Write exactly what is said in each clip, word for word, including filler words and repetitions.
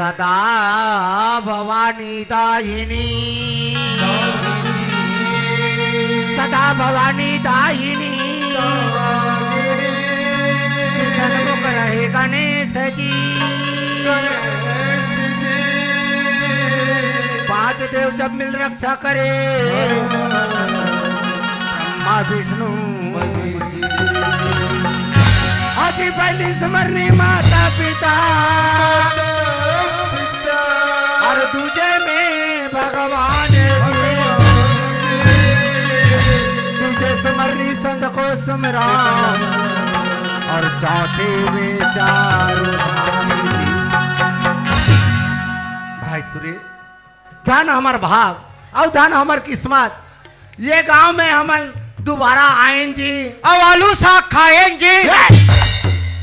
सदा भवानी दाहिनी, सदा भवानी दाहिनी, सन्मुख रहे गणेश जी। पांच देव जब मिल रक्षा करे, ब्रह्मा विष्णु अजी पहली स्मरणी माता पिता, और दूजे में भगवान जी। दूजे स्मरणी संत को सुमरा, और चौथे में चारों धाम जी। भाई सुरेश, धन हमर भाग अउ धन हमर किस्मत। ये गांव में हमन दोबारा आयन जी। अउ आलू साग खायन जी।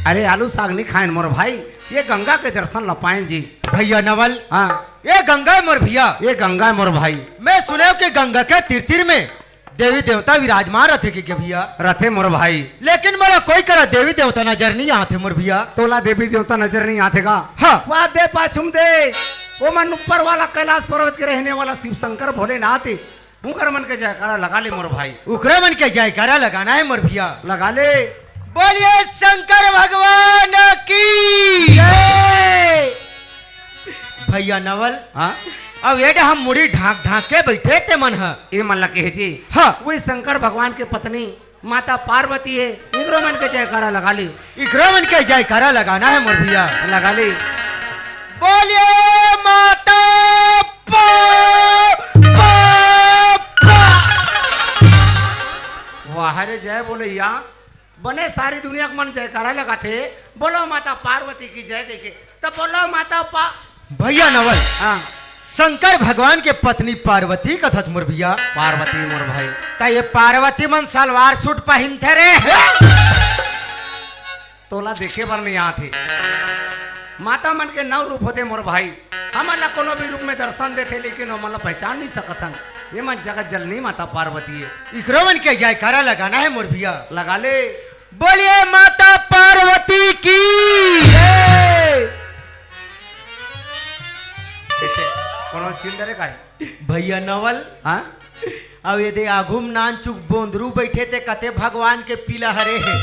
अरे, आलू साग नहीं खायन मोर भाई, ये गंगा के दर्शन ल पायन जी। भैया नवल। हाँ। ये गंगा है मोर भैया। ये गंगा है मोर भाई। मैं सुने कि गंगा के तीर तीर में देवी देवता विराजमान रथे के, के भैया? रथे मोर भाई। लेकिन मोला कोई करा देवी देवता नजर नहीं आथे मोर भैया। तोला देवी देवता नजर नहीं आथे का? हाँ। वाह दे पाछुम दे, वो मन ऊपर वाला कैलाश पर्वत के रहने वाला शिव शंकर भोलेनाथ हे। उकर मन के जयकारा लगा ले मोर भाई। उकरे मन के जयकारा लगाना है मोर भैया। लगा ले। बोलिए शंकर भगवान की। जय। भैया नवल। हाँ? अब ये हम मुड़ी ढांक ढांक के बैठे ते मन ह। ये मन ला कहे जी। हाँ। वही शंकर भगवान के पत्नी माता पार्वती हे, इकरो मन के जयकारा लगा ली। इकरो मन के जयकारा लगाना है मोर भैया। लगा ली। बोलिए माता पा, पा, पा। वाह रे जय बोलैया, बने सारी दुनिया के मन जयकारा लगाथे, बोलो माता पार्वती की जय कहिके। त बोलो माता पा- भैया नवल। हाँ। शंकर भगवान के पत्नी पार्वती कथच मोर भैया। पार्वती मोर भाई। त ये पार्वती मन सलवार सूट पहिनथे रे। तोला देखे बर नहीं आथे। माता मन के नौ रूप होथे मोर भाई। हमन ला कोनो भी रूप में दर्शन देथे, लेकिन ओमन ला पहचान नहीं सकत हन। ये मन जगत जननी माता पार्वती हे। इकरो मन के जयकारा लगाना है मोर भैया। लगा ले। बोलिए माता पार्वती की। जय। कैसे? कोनो चिंदरे का है? भैया नवल। हाँ? अब ये दे आघू म नान चुक बोंदरू बैठे ते कथे भगवान के पीला हरे हे।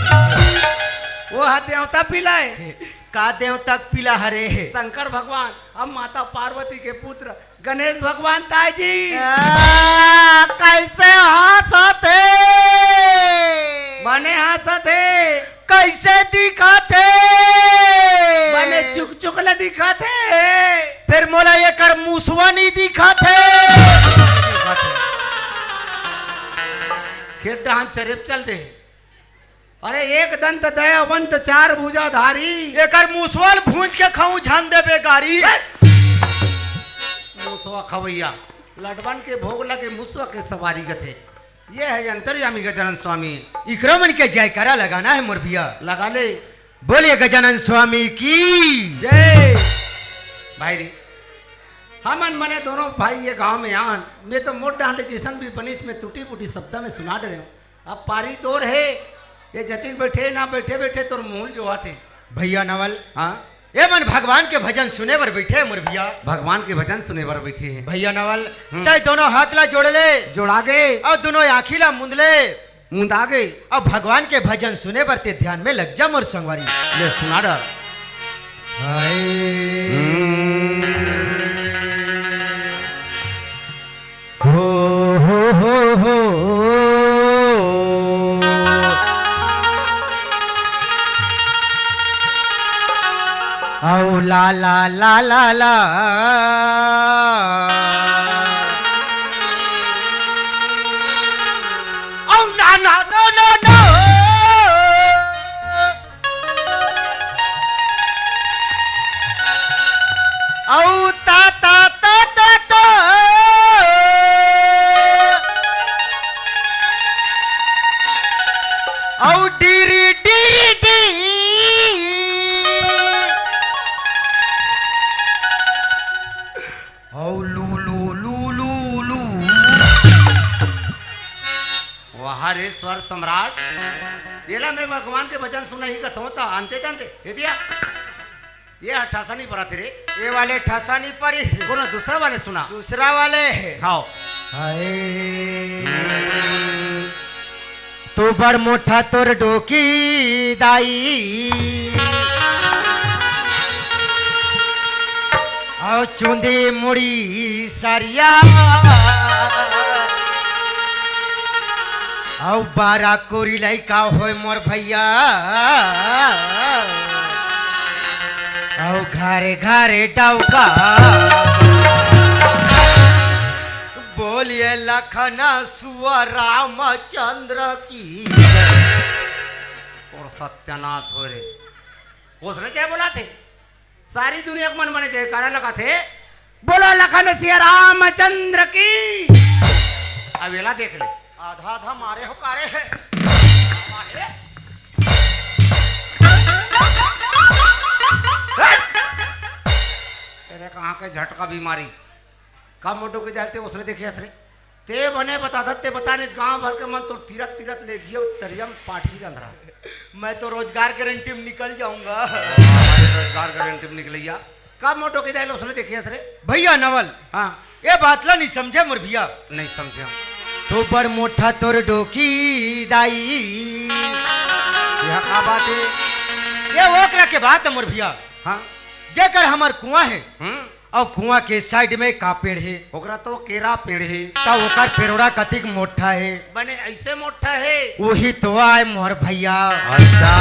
वो हा देवता पीला हे। का देवता के पीला हरे हे? शंकर भगवान, अब माता पार्वती के पुत्र गणेश भगवान ताय जी। आ, कैसे हंसत हे? बने हंसत हे। कैसे दिखत हे? बने चुक चुक ले दिखत हे। फिर मोला एकर मुसवा नहीं दिखत हे। खेत डहान चरेप चल दे। अरे एक दंत दयावंत चार भुजाधारी। एकर मुसवा ल भूंज के खाऊं झन देबे गारी। मुसवा खवैया, लडवन के भोग लगे मुसवा के सवारी गथे। ये है अंतर्यामी गजानन स्वामी। इकरो मन के जयकारा लगाना है मोर भैया। लगा ले। बोलिए गजानन स्वामी की। जय। भाई रे, हमन मने दोनों भाई ये गांव में आन, मैं तो मोट डाले जैसन भी बनिस में टूटी फूटी शब्द में सुना डरे हूँ। अब पारी तोर हे, ये जतिक बैठे ना बैठे बैठे तोर मूल जो आथे। भैया नवल। हाँ? ए मन भगवान के भजन सुने बर बैठे हे मोर भैया। भगवान के भजन सुने बर बैठे हे। भैया नवल, हम्म। तै दोनों हाथ ला जोड़ ले। जोड़ा गे। अउ दोनों आँखी ला मुंद ले। मुंदा गे। अब भगवान के भजन सुने बर ते ध्यान में लग जा मोर संगवारी। ले सुना डर। हाय। हम्म। हो, हो, हो, हो। औ ला, ला, ला, ला, ला। औ ना, ना, ना, ना, ना। औ ता, ता, ता, ता, ता। औ डीरी, डीरी, डी। औ लू, लू, लू, लू, लू। वाह रे स्वर सम्राट, एला मैं भगवान के भजन सुनही कथों त अंते तंते, हे दिया। ये ह ठसा नहीं परत हे रे। ये वाले ठसा नहीं परी। कोनो दूसरा वाले सुना। दूसरा वाले। हाव। हाय। तू बड़ मोटा तोर डोकी दाई, अउ चुंदी मुड़ी सरिया, अउ बारा कोरी लइका होय मोर भइया, अउ घरे घरे डौका। बोलिए लखन सुअ रामचंद्र की। अउ सत्यानाश होय रे। ओसने जय बोलाथे, सारी दुनिया के मन मने जयकारा लगाथे। बोलो लखन सिया रामचंद्र की। अब एला देख ले। आधा आधा मारे हो कारे है। तेरे कहाँ के झटका बीमारी। का मोटो के जाते ओसने देखे हस रे। ते बने बता दत, ते बता नहीं, गांव भर के मन तो तीरथ तीरथ ले गियो, तरिया में पाठी रंधरा। मैं तो रोजगार गारंटी में निकल जाऊंगा। रोजगार गारंटी में निकलैया। का मोटो के जाते ओसने देखे हस रे। भइया नवल, हाँ। ये बात ला नहीं समझे मोर भइया। नहीं समझे। तो बड़ मोटा तोर डोकी दाई। यह का बात है? ये ओकरा के बात है मोर भइया। हाँ। जेकर हमर कुआं है। हम्म। अउ कुआं के साइड में का पेड़ हे? ओकरा तो केरा पेड़ हे। त ओकर पेड़ोड़ा कतिक मोटा हे? बने ऐसे मोटा हे। उही तो आय मोर भइया। अच्छा।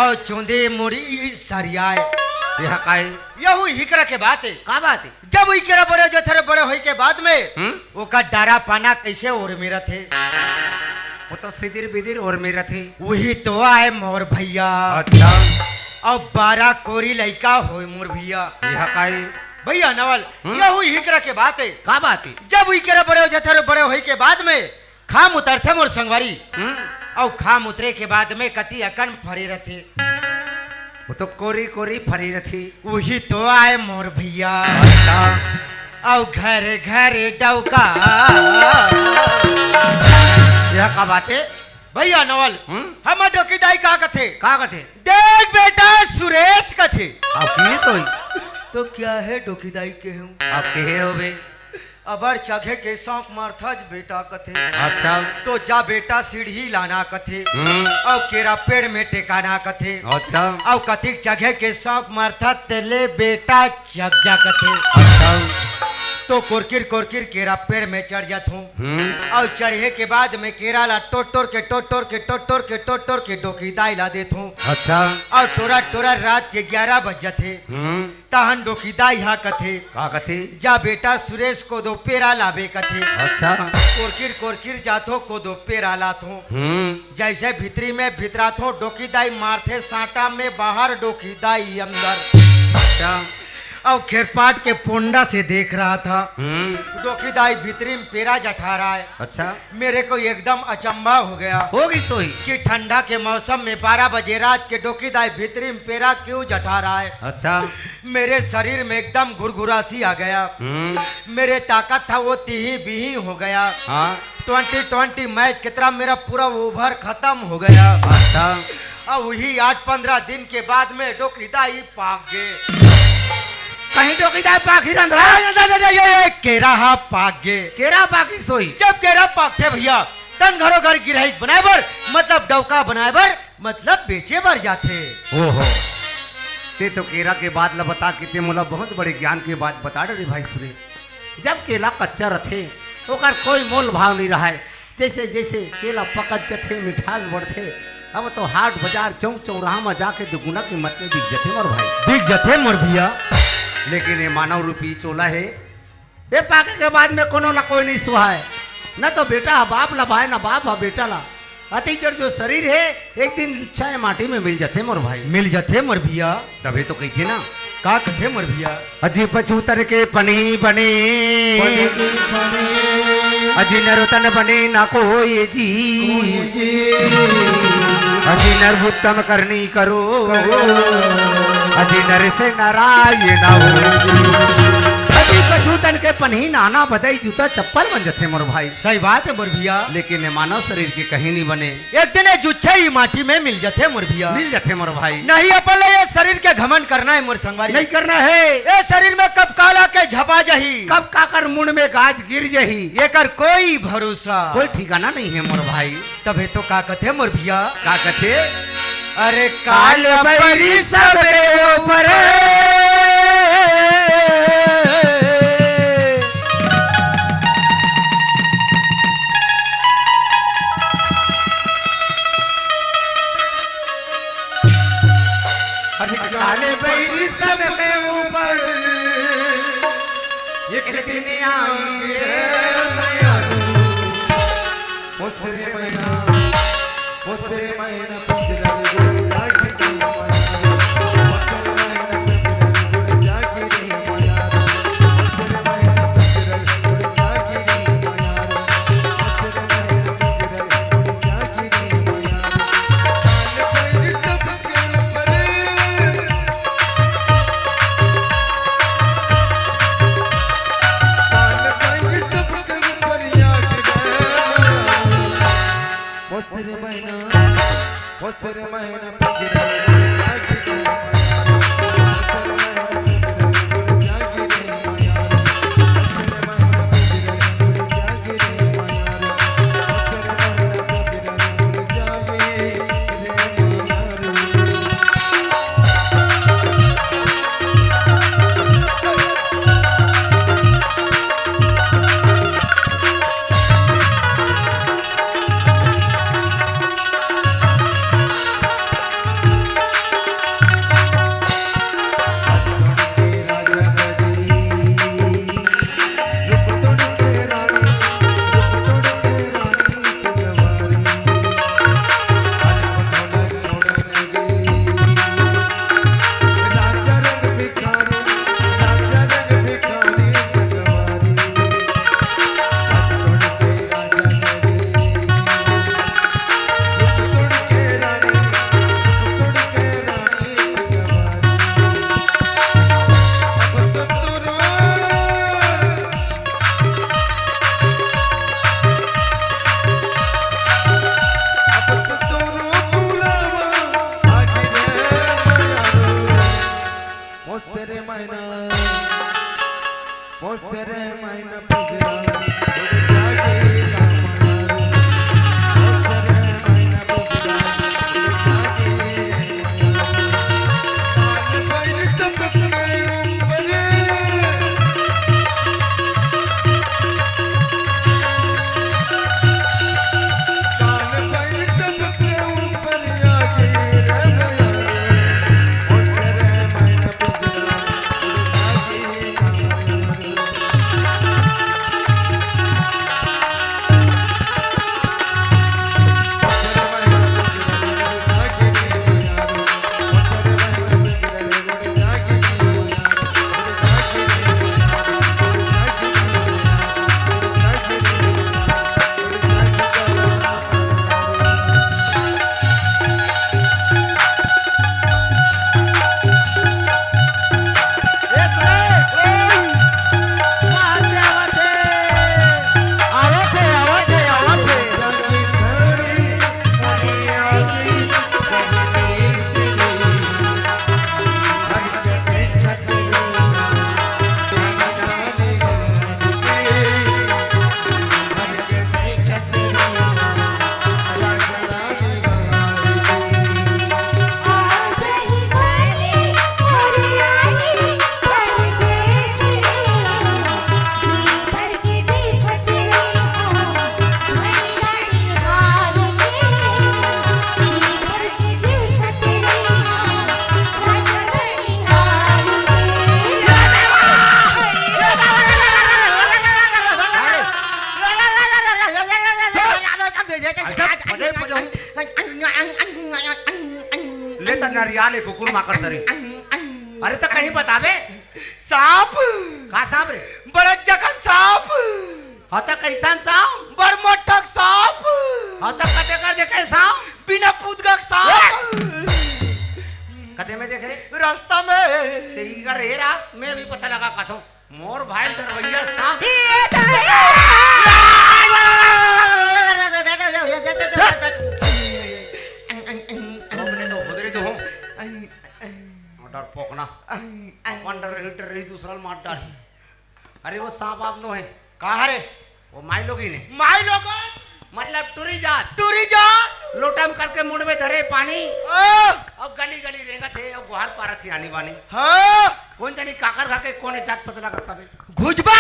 अउ चुंदी मुड़ी सरियाए। यह का हे? यहू हिकरा के बात हे। का बात हे? जब उही केरा बड़े हो जाथे रे, बड़े होई के बाद में हम्म? ओकर डारा पाना कैसे ओरमे रथे? वो तो सिदिर बिदिर ओरमे रथे। उही तो आय मोर भइया। अच्छा। अउ बारा कोरी लइका होय मोर भइया। यह का हे? भइया नवल, हम्म? यहू हिकरा के बात हे। का बात हे? जब उही केरा बड़े हो जाथे रे, बड़े होई के बाद में खाम उतरथे मोर संगवारी। हम्म। अउ खाम उतरे के बाद में कति अकन फरे रथे। वो तो कोरी कोरी फरे रथे। उही तो आय मोर भइया। अच्छा। अउ घरे घरे डौका। यह का बात हे? भइया नवल, हम्म? हमर डोकी दाई का कथे? का कथे? देख बेटा सुरेश कथे। अब की सोई? तो क्या है डोकी दाई के हूँ? अब कहे हो बे? अबर चघे के शौक मरथस बेटा कथे। अच्छा। तो जा बेटा सीढ़ी लाना कथे। हम्म। अउ केरा पेड़ में टेकाना कथे। अच्छा। अउ कतिक चघे के शौक मरथस तेले बेटा चघ जा कथे। अच्छा। तो कोरकिर कोरकिर केरा पेड़ में चढ़ जाथूं। हम्म। अउ चढ़े के बाद में केरा ला टोट टोर के, टोट टोर के, टोट टोर के, टोट टोर के डोकी दाई ला देथूं। अच्छा। अउ टोरा टोरा रात के ग्यारह बज जाथे। हम्म। तहन डोकी दाई हा कथे, का कथे? जा बेटा सुरेश कोदो पेरा लाबे कथे। अच्छा। कोरकिर कोरकिर जाथों कोदो पेरा लाथों। हम्म। जैसे भीतरी में भितराथों डोकी दाई मारथे सांटा में बाहर डोकी दाई अंदर। अच्छा। अउ खेरपाट के पोंडा से देख रहा था। हम्म। डोकी दाई भीतरी में पेरा जठा रहा है। अच्छा। मेरे को एकदम अचंभा हो गया हो गई सोई। कि ठंडा के मौसम में बारह बजे रात के डोकी दाई भीतरी में पेरा क्यों जठा रहा है। अच्छा। मेरे शरीर में एकदम घुरघुरासी आ गया। हम्म। मेरे ताकत था वो तिही बिही हो गया। हाँ। ट्वेंटी ट्वेंटी मैच की तरह मेरा पूरा ओवर खत्म हो गया। अच्छा। अब वही आठ पंद्रह दिन के बाद में डोकी दाई पाक गे। कहीं डोकी दाई पाक ही रंधरा। ये, ये, ये, ये, केरा हा पाक गे। केरा पाकी सोई। जब केरा पाकथे भइया, तन घरो घर गिरही बनाए बर, मतलब डौका बनाए बर, मतलब बेचे बर जाथे। ओहो, ते तो केरा के बात ल बता के ते मोला बहुत बड़े ज्ञान के बात बता डरे भाई सुरेश। जब केला कच्चा रथे, ओकर कोई मोल भाव नहीं रहय। जैसे जैसे केला पकत जथे, मिठास बढ़थे, अब तो हाट बाजार चौक चौराहा म जाके दुगुना कीमत में बिक जथे मोर भाई। बिक जथे मोर भइया। लेकिन ये मानव रूपी चोला हे, ये पाके के बाद में कोनो ला कोई नहीं सुहाय, न तो बेटा ह बाप ला भाय, न बाप ह बेटा ला। अति जड़ जो शरीर हे, एक दिन छाय माटी में मिल जथे मोर भाई। मिल जथे मोर भइया। तभे तो कहिथे ना। का कथे मोर भइया? अजी पछूतर के पनी बने, अजी नरोतन बने ना कोई जी। अजी नर उत्तम करनी करो, अजी नर से नारायण हो। अजी जूतन के पनही नाना बदई, जूता चप्पल बन जथे मोर भाई। सही बात है मोर भैया। लेकिन ये मानव शरीर के कहीं नहीं बने। एक दिन ये जुच्छे ही माटी में मिल जथे मोर भैया। मिल जथे मोर भाई। नहीं अपन ला ये शरीर के घमंड करना है मोर संगवारी। नहीं करना है। ये शरीर में कब काला के झपा जही। कब काकर मुंड में गाज गिर जही। एकर कोई भरोसा। कोई ठिकाना नहीं है मोर भाई। तभे तो का कथे मोर भैया? का कथे? अरे काल काल बैरी बैरी सबके ऊपर। अरे काल बैरी सबके ऊपर। एक दिन आएंगे मयारू। ओसरे मैना, ओसरे मैना, पिंजरा में गुड़ जागी रे मयारू। ओसरे मैना, पिंजरा में गुड़ जागी रे मयारू। ओसरे मैना, पिंजरा में गुड़ जागी रे मयारू। ओसरे मैना, पिंजरा में गुड़ जागी रे मयारू। काल बैरी सबके ऊपर। ले त नरिया ले कुकुर माकर सरी। अरे त कहीं बताबे। सांप। का सांप रे? बड़ा जखन सांप। हाँ त कैसन सांप? बड़ मोटक सांप। हाँ त कते कर देखे सांप? बिना पुदगक सांप। कते में देखे रे? रास्ता में। ते इकर रे रा, मैं भी पता लगा पाथो। मोर भाई डरवैया सांप। डरपोकना। अपन डर रही, डर रही, दूसरा ल मार डारी। अरे वो सांप आप नो है। का हरे? वो माई लोगिन है। माई लोगन? मतलब टूरी जात। टूरी जात? लोटा म करके मुड़ में धरे पानी। ओ! अब गली गली रेंगत हे, अब गुहार पारत हे आनी बानी। हाँ। कोन जनी काकर खा के कोन जात पता लगा कबे। घुसबा।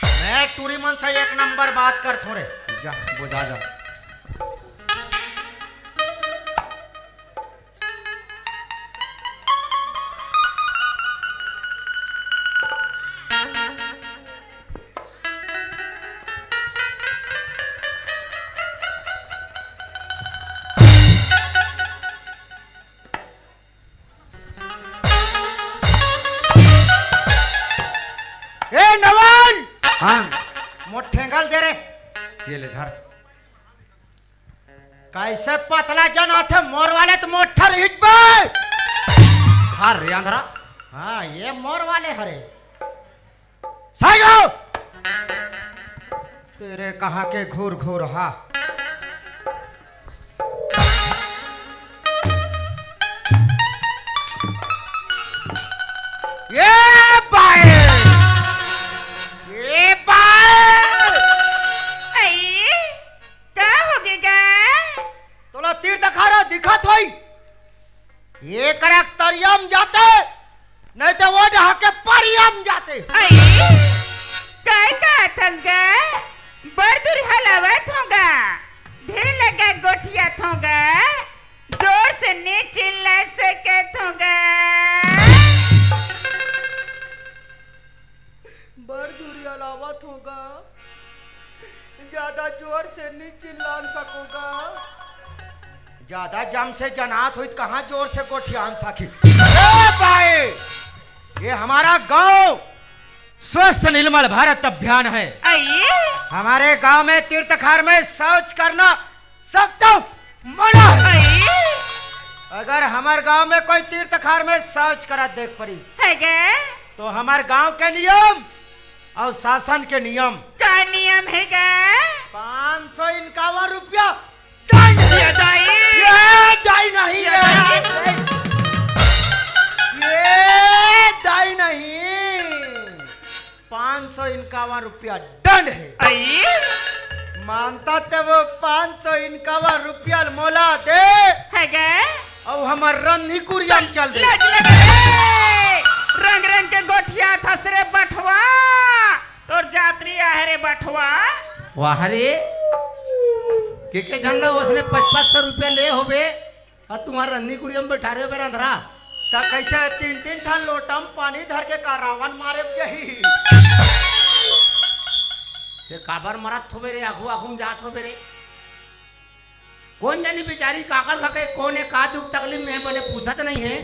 मैं टूरी मन से एक नंबर बात करथों रे। जा, बोझा जा। ए नवन! हाँ। मोर ठेंगा ल दे रे। ये ले धर। कैसे पतला जन आथे, मोर वाले त मोठा रहित बे। धर रे अंधरा। हाँ, ये मोर वाले हरे। साइड हो। तेरे कहाँ के घूर घूर हा। ए बाए! ए बाए! आई, का होगे गा? तोला तीर तखारा दिखत होई? एकरा तरिया म जाते, नहीं तो वो डहा के परिया म जाते। आई, काय कहत हस गा? बड़ दूर हलावत हों गा, ढेर लगा गोठियात हों गा, जोर से नी चिल्ला सकत हों गा। बड़ दूर हलावत हों गा, ज्यादा जोर से नी चिल्लान सकों गा। ज्यादा जम से जनात होई त कहाँ जोर से गोठियान सकी। ए भाई, ये हमारा गांव स्वस्थ निर्मल भारत अभियान है। आइए। हमारे गांव में तीर्थखार में शौच करना सख्त मना है। आइए। अगर हमार गांव में कोई तीर्थखार में शौच करत देख परिस, है गे? तो हमार गांव के नियम अउ शासन के नियम। का नियम हे गे? पाँच सौ इनकावन रुपया दंड। ये दाई। ये दाई नहीं ये है। दाई। ये दाई नहीं। पाँच सौ इनकावन रुपया दंड हे। आई? मानता ते वो पाँच सौ इनकावन रुपया ल मोला दे। है गे? अउ हमर रंधी कुरिया म चल दे। लज लगे रे। रंग रंग के गोठियाथस रे बठवा। तोर जातरी आहे रे बठवा। वाह रे। के के झन ला ओसने पच पच सौ रुपया ले होबे, अउ तुम्हर रंधी कुरिया म बइठारे होबे रंधरा। त कइसे तीन तीन ठन लोटा म पानी धर के का रावन मारे जाही? ते काबर मरत होबे रे, आघू आघू म जात होबे रे। कोन जनी बेचारी काकर खा के कोन हे, का दुख तकलीफ में हे, बने पूछत नहीं हे।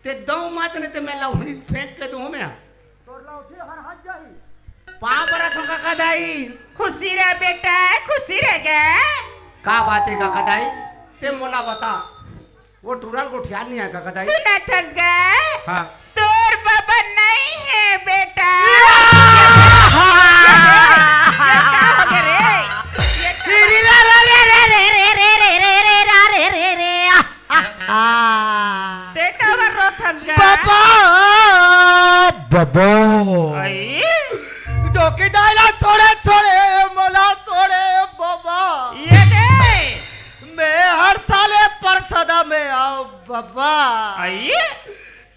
ते दऊ मत, नहीं ते मैं लहुड़ी फेंक के दूं मैं। तोर लौठी हर हट जाही। पाँव परत हों काका दाई। खुशी रह बेटा, खुशी रह गे। का बात हे काका दाई? ते मोला बता, वो टूरा ल गोठियान नहीं आय काका दाई? सुनत हस गे? हाँ। तोर बाबा नहीं हे बेटा। ये का होगे रे? ये का रे, रे, रे, रे, रे, रे, रे, रे, रे, रे, रे, रे, रे, आ। ते काबर रोथस गा? बाबा, बाबा। आई? डोकी दाई ला छोड़े, छोड़े, मोला छोड़े, बाबा। ये दे। मैं हर साले परसदा में आव, बाबा। आई?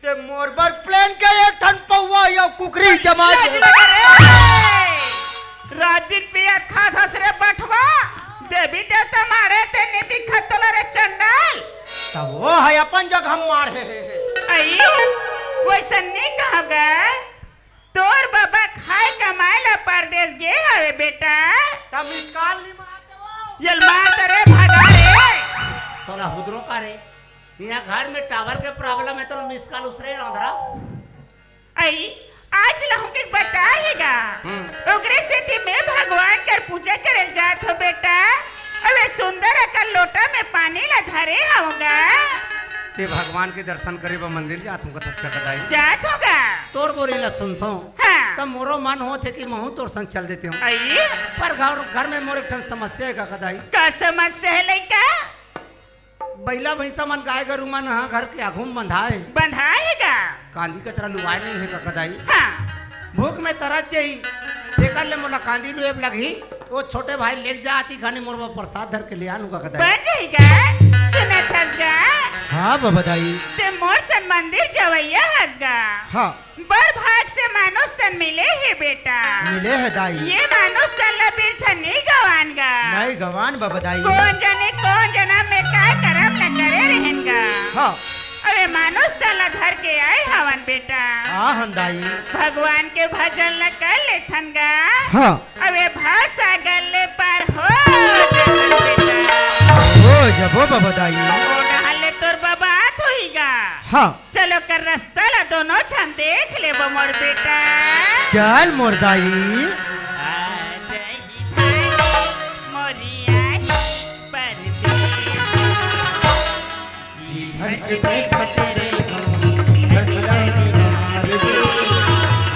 ते मोर बर प्लेन के एक ठन पौवा या कुकरी जमा लाज दे। लगे रे। रात दिन पियत खात हस रे बठवा। देवी देवता मारे ते नी दिखत तोला रे चंडाल। तब वो हे अपन जगह मारे हे। आई, वइसन नी कहा गे। तोर बाबा खाए कमाए ला परदेस गे हवे बेटा। तब मिस कॉल नी मारते वो। ये ल मार त रे भगा रे। तोला हुदरो का रे? इहाँ घर में टावर के प्रॉब्लम हे, तो मिस कॉल उसरे रंधरा। आई, आज लहू के बता हे गा। हम्म। ओकरे सेती मैं भगवान कर पूजा करे जात हों बेटा। अबे सुंदर अकन लोटा में पानी ला धरे हवं गा। ते भगवान के दर्शन करे बर मंदिर जात हूँ कथस कका दाई। जात होगा। तोर बोली ला सुनथों। हाँ। तब मोरो मन होत हे कि महूँ तोर संग चल देते हूँ। अई? पर घर, घर में मोर एक ठन समस्या हे कका दाई। का समस्या हे लइका? बइला भैंसा मन, गाय गरू मन ह घर के आघू म बंधाए। बंधाए हे का? कांदी कचरा लुवाए नइ हे कका दाई। हाँ। भूख में तरस जही, तेकर ले मोला कांदी लुए बर लगही। वो छोटे भाई लेग जा आती खानी मोर बर प्रसाद धर के ले आनू कका दाई। बन जाही गा, सुनत हस गा। हाँ बबा दाई। ते मोर सन मंदिर जवइया हस गा। हाँ। बड़ भाग से मानुष तन मिले हे बेटा। मिले हे दाई। ये मानुष तन ला बिरथा नइ गवान गा। नइ गवान बबा दाई। कोन जने कोन जनम में का करम ला करे रहेन गा। हाँ। अबे मानुष तन ला धर के आए हवन बेटा। आ हन दाई। भगवान के भजन ला कर लेथन गा। हाँ। अबे भवसागर ले पार हो जाथन बेटा। हो जबो बबा दाई। ओ डहर ले तोर बबा आत होही गा। हाँ। चल ओकर रस्ता ला दोनों झन देख लेबो मोर बेटा। चल मोर दाई। आ जाही धानी मोरी आही परदेस। जी भर के देखत रहिबो, रंगदारी मार दे।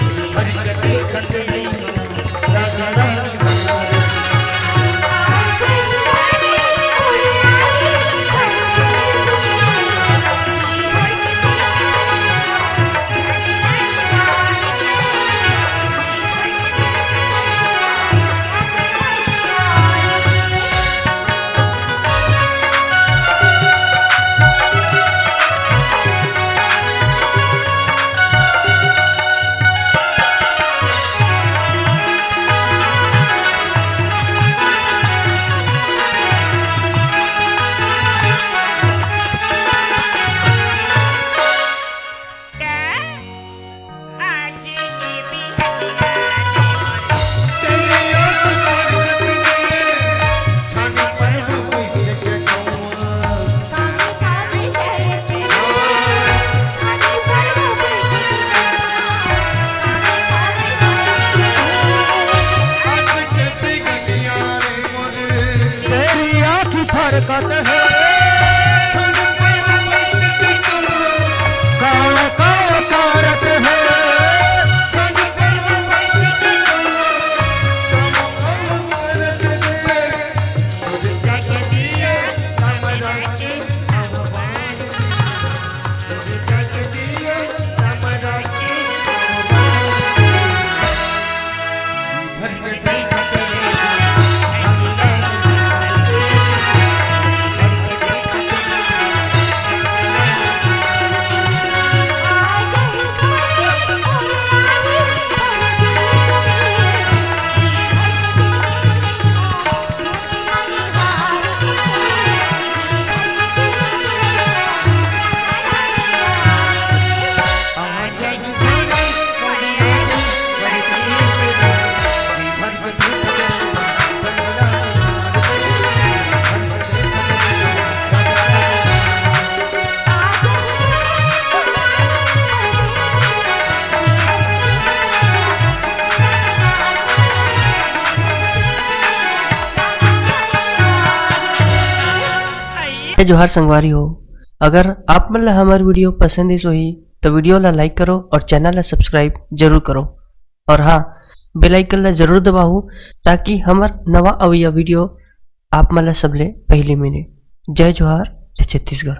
जी भर के देखत रहिबो, रंगदारी मार दे। तेरी आँखी फरकत हे, काव काव करत हे। जय जोहार संगवारी हो, अगर आप मन ला हमर video पसंद आइस होही, तो video ला like करो और channel ला subscribe जरूर करो। और हाँ, bell icon ला जरूर दबाओ, ताकि हमर नवा अवइया video आप मन ला सबले पहली मिले। जय जोहार, जय छत्तीसगढ़।